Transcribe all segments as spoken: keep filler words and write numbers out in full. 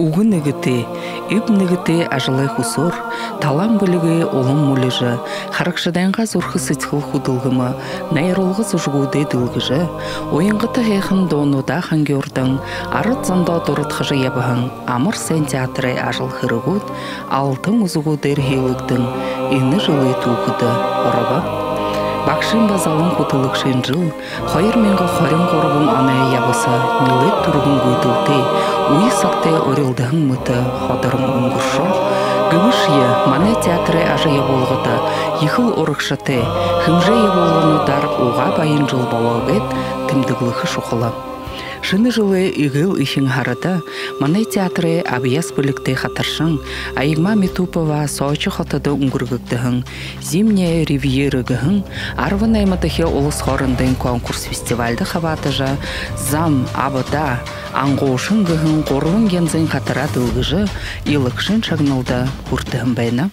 Үгэ нэгэтэй, эб нэгэтэй ажалай хүсөөр талаан бэлигээ улам мүлижэ, харагшадайнгаа зүрхэ сэдьхэл хүдэлгэмэ найруулга зүжэгүүдээ дэлгэжэ, уянгата һайхан дуунуудаа хангюурдан, арад зондоо дурадхажа ябаһан «Амар сайн» театрай ажал хэрэгүүд алтан үзэгүүдээр һиилэгдэн, энэ жэлэй түүхэдэ оробо. Багшын ба залан хүтэлэгшын жэл хоёр мянга хорин гурбан оной ябаса нилээд түргэн гүйдэлтэй, үе сагтай урилдаһан мэтэ ходорон үнгэршөө. Гэбэшье манай театрай ажаябуулгада ехэл урагшатай, хэмжээ ябуулгануудаар угаа баян жэл болоо гээд тэмдэглэхэ шухала. Шэнэ жэлэй эгээл эхин һарада манай театрай абьяас бэлигтэй хатаршан Аягма Митупова Сочи хотодо үнгэргэгдэһэн «Зимняя ривьера» гэһэн арбан наймадахи улас хоорондын конкурс-фестивальда хабаадажа, зам, абада, ангуушан гэһэн гурбан янзын хатараа дэлгэжэ, илагшын шагналда хүртэһэн байна.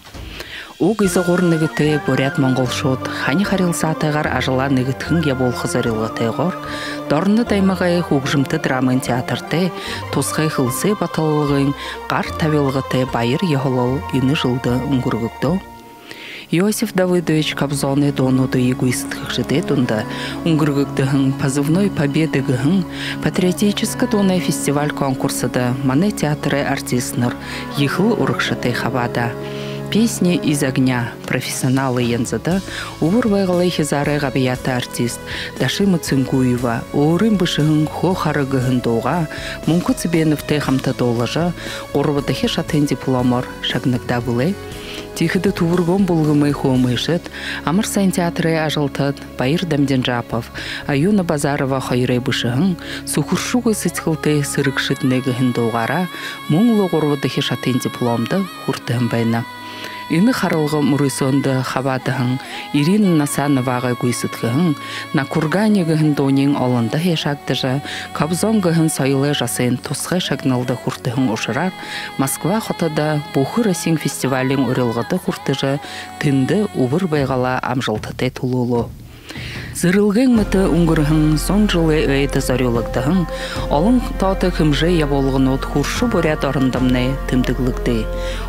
Уг изагуур нэгэтэй буряад-монголшууд хани харилсаатайгаар ажалаа нэгэдхэн ябуулха зорилготойгоор Дорнод аймагай хүгжэмтэ драмын театртай тусхай хэлсээ баталалгын гар табилгатай баяр ёһолол энэ жэлдэ үнгэргэгдөө. Иосиф Давыдович Кобзоной дуунуудые гүйсэдхэгшэдэй дунда үнгэргэгдэһэн «Позывной Победа» гэһэн патриотическа дуунай фестиваль-конкурсда манай театрай артистнар ехэл урагшатай хабаадаа. «Песни из огня», «Профессионалы» янзада Үбэр Байгалай хизаарай габьяата артист Дашима Цынгуева өөрын бэшэһэн «Хөө хара» гэһэн дуугаа Мүнхэ Цыбеновтэй хамта дуулажа, гурбадахи шатын дипломоор шагнагдаа бэлэй. Тиихэдэ Түбэргөөн бүлгэмэй хөөмэйшэд, «Амар сайн» театрай ажалтад Баяр Дамдинжапов, Аюна Базарова хоёрой бэшэһэн «Сүхэршэгүй сэдьхэлтэй сэрэгшэднай» гэһэн дуугаараа мүн лэ гурбадахи шатын дипломдо хүртэһэн байна. Энэ харалга мүрысөөндэ хабаадаһан Ирина Насановагай гүйсэдхэһэн «На кургане» гэһэн дууниинь олондо һайшаагдажа, Кобзон гэһэн соёлой жасын тусхай шагналда хүртэһэн ушараар Москва хотодо бүхэроссиин фестивалиин урилгада хүртэжэ, тэндэ Үбэр Байгалаа амжалтатай түлөөлөө. Зэрэлгээн мэтэ үнгэрһэн зуун жэлэй ойдо зорюулагдаһан олон тоото хэмжээ ябуулганууд хүршэ буряад орондомнай тэмдэглэгдээ.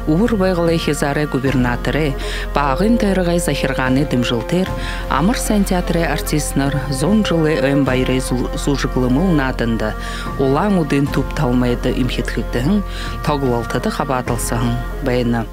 Үбэр Байгалай хизаарай губернаторай ба Агын тойрогой захиргаанай дэмжэлтээр «Амар сайн» театрай артистнар зуун жэлэй ойн баярай зү-, зүжэглэмэл нааданда Улаан-Үдын түб талмайда эмхидхэгдэһэн тоглолтодо хабаадалсаһан байна.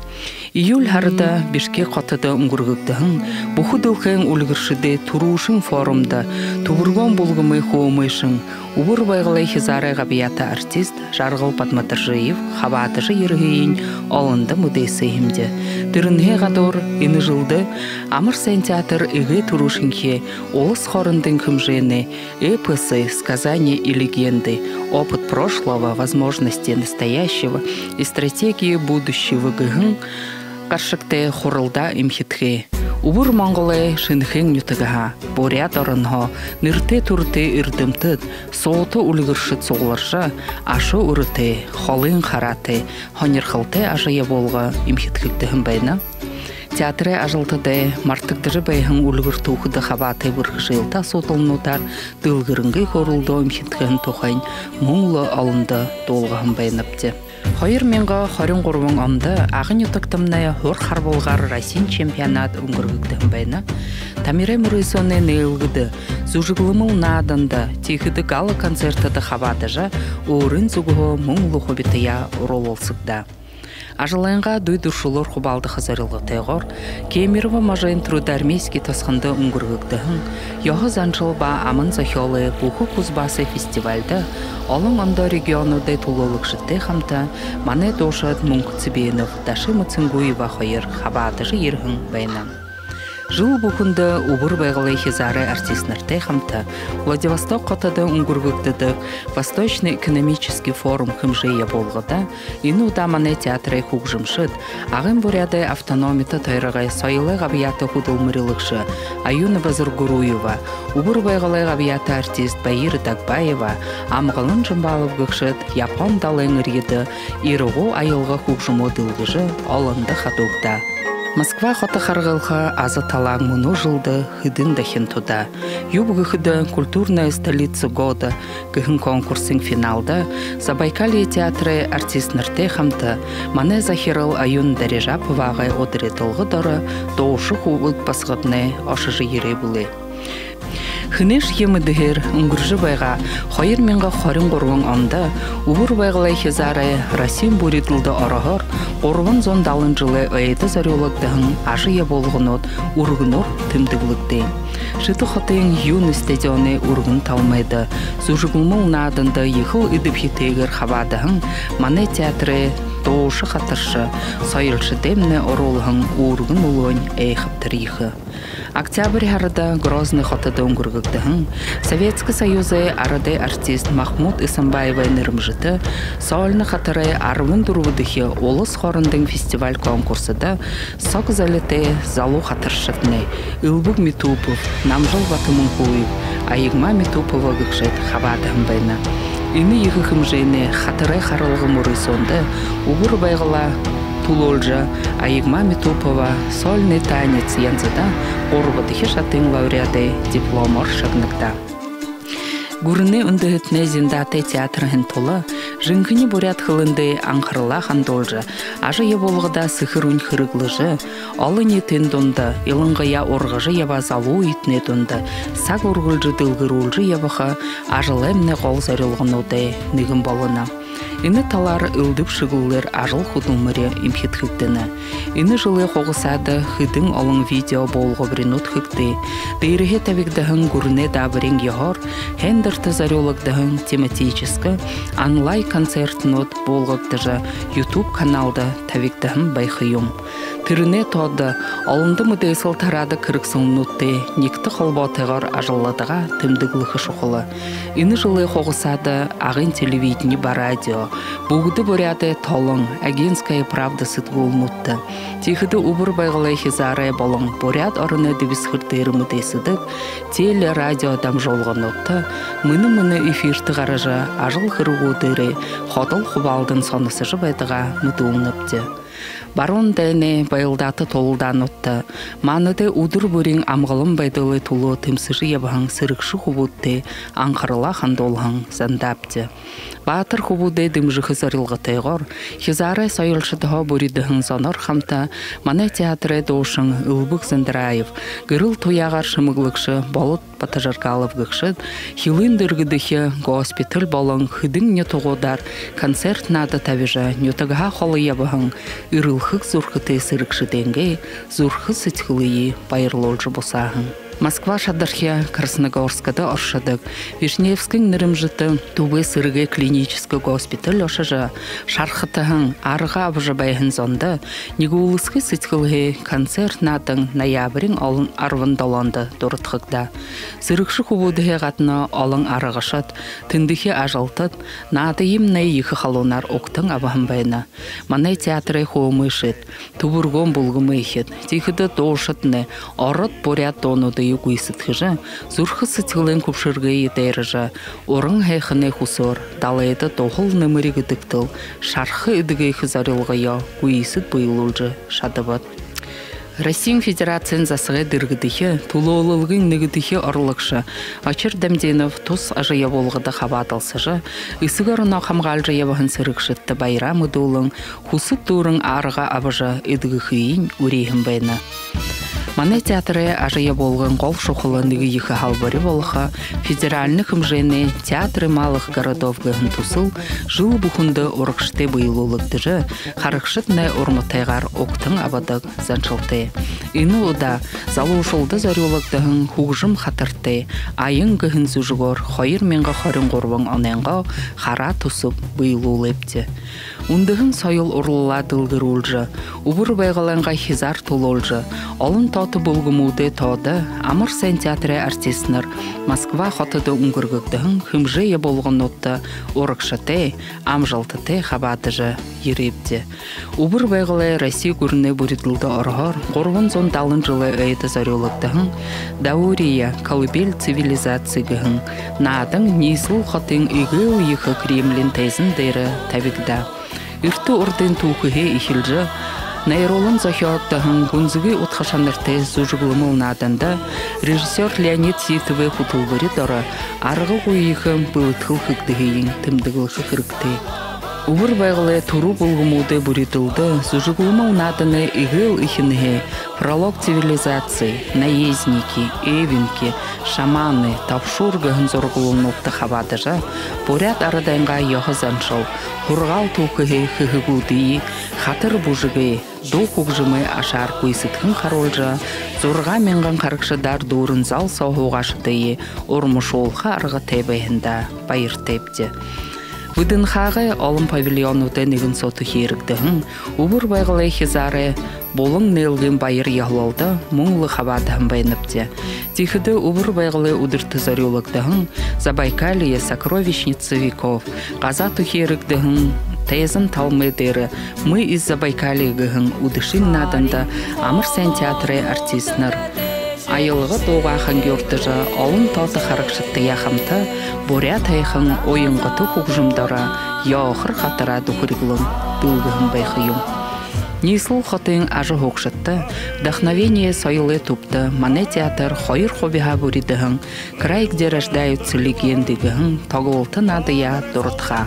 Июль һарада Бишкек хотодо үнгэргэгдэһэн бүхэ дэлхэйн үльгэршэдэй түрүүшын форумда Түбэргөөн бүлгэмэй хөөмэйшэн, Үбэр Байгалай хизаарай габьяата артист Жаргал Бадмадоржиев хабаадажа ерэһыень олондо мэдээсэһэмди. Тэрэнһээ гадуур энэ жэлдэ «Амар сайн» театр эгээ түрүүшынхиеэ улас хоорондын хэмжээнэй «Эпосы, сказания и легенды: опыт прошлого, возможности настоящего и стратегии будущего» гэһэн гаршагтай хуралдаа эмхидхээ. Үбэр Монголой Шэнэхээн нютагһаа, Буряад оронһоо нэрэтэй түрэтэй эрдэмтэд, суута үльгэршэд сугларжа, аша үрэтэй, холын хараатай, һонирхолтой ажаябуулга эмхидхэгдэһэн байна. Театрай ажалтадай мартагдажа байһан үльгэр түүхэдэ хабаатай бэрхэшээлтэ асуудалнуудаар дэлгэрэнгы хөөрэлдөө эмхидхэһэн тухайнь мүн лэ олондо дуулгаһан байнабди. Хоёр мянга хорин гурбан ондо Агын нютагтамнай һур харбалгаар Россиин чемпионат үнгэргэгдэһэн байна. Тамирай мүрысөөнэй нээлгэдэ, зүжэглэмэл нааданда, тиихэдэ гала-концертдэ хабаадажа, өөрын зүгһөө мүн лэ хубитаяа оруулсагдаа. Ажалайнгаа дүй дүршэлөөр хубаалдаха зорилготойгоор Кемерово можын Трудармейский тосхондо үнгэргэгдэһэн ёһо заншал ба аман зохёолой бүхэ Кузбассай фестивальда олон ондоо регионуудай түлөөлэгшэдтэй хамта манай дуушад Мүнхэ Цыбенов, Дашима Цынгуева хоёр хабаадажа ерэһэн байна. Жэл бүхэндэ Үбэр Байгалай хизаарай артистнартай хамта Владивосток хотодо үнгэргэгдэдэг Восточный экономический форум хэмжээ ябуулгада энэ удаа манай театрай хүгжэмшэд, Агын Буряадай автономито тойрогой соёлой габьяата хүдэлмэрилэгшэ Аюна Базаргуруева, Үбэр Байгалай габьяата артист Баира Дагбаева, Амгалан Жамбалов гэгшэд Япон далайн эрьедэ ирагуу аялга хүгжэмөө дэлгэжэ, олондо хадуугдаа. Москва хото харгалха аза талаан мүнөө жэлдэ хэдэн дахин тудаа. Юуб гэхэдэ, «Культурная столица года» гэһэн конкурсын финалда Забайкалье театрай артистнартай хамта манай захирал Аюна Дарижаповагай ударидалга доро дуушан хүбүүд басагаднай ошожо ерээ бэлэй. Хэнэйшье мэдэһээр, үнгэржэ байгаа хоёр мянга хорин гурбан ондо Үбэр Байгалай хизаарай Россиин бүридэлдэ ороһоор гурбан зуун далан жэлэй ойдо зорюулагдаһан ажал ябуулганууд үргэнөөр тэмдэглэгдээ. Шэтэ хотын «Юность» стадионой үргэн талмайда зүжэглэмэл нааданда ехэл эдэбхитэйгээр хабаадаһан манай театрай дуушан хатарша, соёлшодоймнай оруулһан үүргэ нүлөөнь айхабтар ехэ. Октябрь һарада Грозный хотодо үнгэргэгдэһэн Советскэ Союзай арадай артист Махмуд Исамбаевай нэрэмжэтэ сольно хатарай арбан дүрбэдэхи улас хоорондын фестиваль-конкурсодо сог залитай залуу хатаршаднай Элбэг Митупов, Намжил Батомункуев, Аягма Митупова гэгшэд хабаадаһан байна. Энэ ехэ хэмжээнэй хатарай харалга мүрысөөндэ Үбэр Байгал түлөөлжэ, Аягма Митупова «Сольный танец» янзада гурбадахи шатын лауреадай дипломоор шагнагдаа. Гүрэнэй үндэһэтэнэй зиндаатай театрһаань тула жэнхэни буряад хэлэндээ анхаралаа хандуулжа, ажал ябуулгадаа сэхэ рүүнь хэрэглэжэ, олониитын дунда, илангаяа ургажа ябаа залуу үетэнэй дунда саг үргэлжэ дэлгэрүүлжэ ябаха ажалаймнай гол зорилгонуудай нэгэн болоно. Энэ талаар элдэб шэглэлээр ажал хүдэлмэри эмхидхэгдэнэ. Энэ жэлэй хугасаада хэдэн олон видео буулгабаринууд хэгдээ. Дээрэһээ табигдаһан гүрэнэй даабарин ёһоор һайндэртэ зорюулагдаһан тематическа онлайн-концертнууд буулгагдажа, YouTube каналда табигдаһан байха юм. Тэрэнэй тоодо олондо мэдээсэл тараадаг хэрэгсэлнүүдтэй нягта холбоотойгоор ажалладагаа тэмдэглэхэ шухала. Энэ жэлэй хугасаада Агын телевидени ба радио, «Бүгэдэ буряадай толон», «Агинская правда» сэтгүүлнүүдтэ, тиихэдэ Үбэр Байгалай хизаарай болон Буряад ороной дэбисхэр дээрэ мэдээсэдэг теле-, радио дамжуулгануудта мэнэ-мэнэ эфиртэ гаража, ажал хэрэгүүдээрээ ходол хубаалдан соносожо байдгаа мэдүүлнэбди. Баруун дайнай байлдаата тулалдаануудта манадай үдэр бүриин амгалан байдалай түлөө тэмсэжэ ябаһан сэрэгшэ хүбүүдтэ анхаралаа хандуулһан зандаабди. Баатар хүбүүдые дэмжэхэ зорилготойгоор хизаарай соёлшодһоо бүридэһэн зоноор хамта манай театрай дуушан Элбэг Зандраев, гэрэл туяагаар шэмэглэгшэ Болот Батожаргалов гэгшэд хилын дэргэдэхи госпиталь болон хэдэн нютагуудаар концерт наада табижа, нютагһаа холо ябаһан эрэлхэг зүрхэтэй сэрэгшэдэйнгээ зүрхэ сэдьхэлые баярлуулжа бусааһан. Москва шадархи Красногорскодо оршодог Вишневскын нэрэмжэтэ түбэй сэрэгэй клиническэ госпиталь ошожо, шархатаһан, арга абажа байһан зондо нэгүүлэсхы сэдьхэлһээ концерт наадан ноябриин олон арбан долоондо дурадхагдаа. Сэрэгшэ хүбүүдһээ гадна олон аргашад, тэндэхи ажалтад наадыемнай ехэ халуунаар угтан абаһан байна. Манай театрай хөөмэйшэд, түбэргөөн бүлгэмэйхид, тиихэдэ дуушаднай ород, буряад дуунуудые гүйсэдхэжэ, зүрхэ сэдьхэлэйнь хүбшэргые дайража, уран һайханай хүсөөр далайда дуһал нэмэри гэдэгтэл шарха эдэгээхэ зорилгоёо гүйсэд бэелүүлжэ шадабад. Россиин Федерациин засагай дэргэдэхи түлөөлэлгын нэгэдэхи орлогшо Очир Дамдинов тус ажал ябуулгада хабаадалсажа, эсэгэ ороноо хамгаалжа ябаһан сэрэгшэдтэ баяраа мэдүүлэн, хүсэд дүүрэн арга абажа эдэгэхыень үреэһэн байна. Манай театрай ажал ябуулгын гол шухала нэгэ ехэ һалбари болохо федеральна хэмжээнэй «Театры малых городов» гэһэн түсэл жэл бүхэндэ урагшатай бэелүүлэгдэжэ, харагшаднай урматайгаар угтан абадаг заншалтай. Энэ удаа залуушуулда зорюулагдаһан хүгжэм хатартай «Аян» гэһэн зүжэгөөр хоёр мянга хорин гурбан онойнгоо хараа түсэб бэелүүлээбди. Үндэһэн соёл урлалаа дэлгэрүүлжэ, Үбэр Байгалайнгаа хизаар түлөөлжэ, олон тоото бүлгэмүүдэй тоодо «Амар сайн» театрай артистнар Москва хотодо үнгэргэгдэһэн хэмжээ ябуулгануудта урагшатай, амжалтатай хабаадажа ерээбди. Үбэр Байгалай Росси гүрэнэй бүридэлдэ ороһоор гурбан зуун далан жэлэй ойдо зорюулагдаһан «Даурия, колыбель цивилизаций» гэһэн наадан ниислэл хотын эгээл ехэ Кремлиин тайзан дээрэ табигдаа. Эртэ урдын түүхэһээ эхилжэ, Найруулан зохёогдоһон гүнзэгы удха шанартай зүжэглэмэл нааданда режиссёр Леонид Ситовэй хүтэлбэри доро аргагүй ехэ бэлэдхэл хэгдэһыень тэмдэглэхэ хэрэгтэй. Үбэр Байгалай түрүү бүлгэмүүдэй бүридэлдэ зүжэглэмэл нааданай эгээл эхинһээ «Пролог цивилизаций», «Наездники», «Эвенки», «Шаманы», «Тобшуур» гэһэн зураглалнуудта хабаадажа, буряад арадайнгаа ёһо заншал, һургаал түүхэһэй хэһэгүүдые, хатар бүжэгэй, дуу хүгжэмэй ашаар гүйсэдхэн харуулжа, зургаан мянган харагшадаар дүүрэн зал соо һуугаашадые урмашуулха аргатай байһандаа баяртайбди. ВДНХ-гай олон павильонуудай нэгэн соо түхеэрэгдэһэн Үбэр Байгалай хизаарай булан нээлгын баяр ёһололдо мүн лэ хабаадаһан байнабди. Тиихэдэ Үбэр Байгалай үдэртэ зорюулагдаһан «Забайкалье — сокровищница веков» газаа түхеэрэгдэһэн тайзан талмай дээрэ «Мы из Забайкалья» гэһэн үдэшын нааданда Амар сайн театрай артистнар аялга дуугаа хангюурдажа, олон тоото харагшадтаяа хамта буряад һайхан уянгата хүгжэм доро ёохор хатараа дүхэриг лэ дэлгэһэн байха юм. Ниислэл хотын ажаһуугшадта «Вдохновение» соёлой түбтэ манай театр хоёр хубиһаа бүридэһэн «Край, где рождаются легенды» гэһэн тоглолто наадаяа дурадхаа.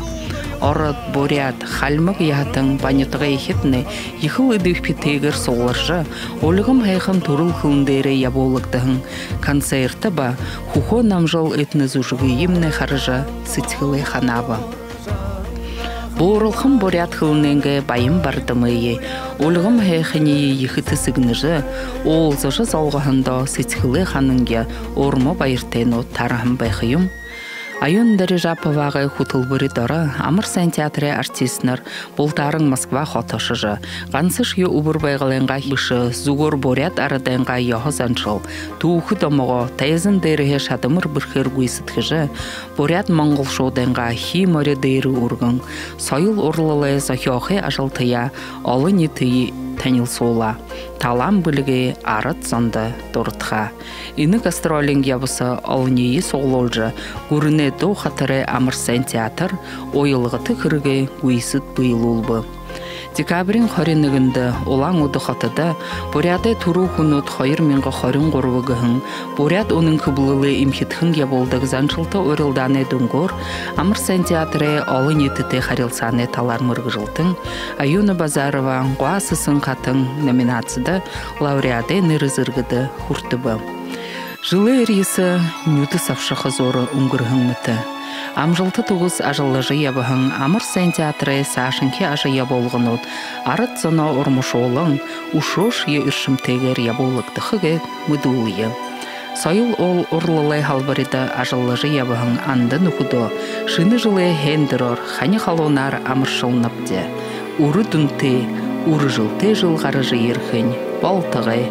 Ород, буряад, хальмаг яһатан ба нютагайхиднай ехэл эдэбхитэйгээр сугларжа, ульгам һайхан түрэл хэлэн дээрээ ябуулагдаһан концерт ба хүхөө намжал этнозүжэгыемнай хаража, сэдьхэлээ ханааба. Бууралхан буряад хэлэнэйнгээ баян бардамые, ульгам һайханиие ехэтэ сэгнэжэ, уулзажа золгоһондоо сэдьхэлээ хананхи урма баяртайнууд тараһан байха юм. Аюна Дарижаповагай хүтэлбэри доро Амар сайн театрай артистнар бултааран Москва хото ошожо, гансашье Үбэр Байгалайнгаа бэшэ, зүгөөр буряад арадайнгаа ёһо заншал, түүхэ домогоо тайзан дээрэһээ шадамар бэрхээр гүйсэдхэжэ, буряад-монголшуудайнгаа хии мори дээрэ үргэн соёл урлалай зохёохы ажалтаяа олониитые танилсуулаа, талаан бэлигээ арад зондо дурадхаа. Энэ гастролиин ябаса олониие суглуулжа, гүрэнэй дуу хатарай Амар сайн театр уялгата хэрэгэй гүйсэд бэелүүлбэ. Декабриин хорин нэгэндэ Улаан-Үдэ хотодо «Буряадай түрүү хүнүүд хоёр мянга хорин гурба» гэһэн буряад үнэн хэблэлэй эмхидхэн ябуулдаг заншалта урилдаанай дүнгөөр Амар сайн театрай олониитэтэй харилсаанай талаар мэргэжэлтэн Аюна Базарова «Гуа сэсэн хатан» номинацида лауреадай нэрэ зэргэдэ хүртэбэ. Жэлэй эрьесэ нюдэ сабшаха зуура үнгэрһэн мэтэ. Амжалта түгэс ажаллажа ябаһан Амар сайн театрай саашанхи ажаябуулганууд арад зоноо урмашуулан, үшөөшье эршэмтэйгээр ябуулагдаха гээд мэдүүлье. Соёл ул-, урлалай һалбарида ажаллажа ябаһан анда нүхэдөө шэнэ жэлэй һайндэрөөр хани халуунаар амаршалнабди. Үрэ дүнтэй, үрэжэлтэй жэл гаража ерэхэнь болтогой.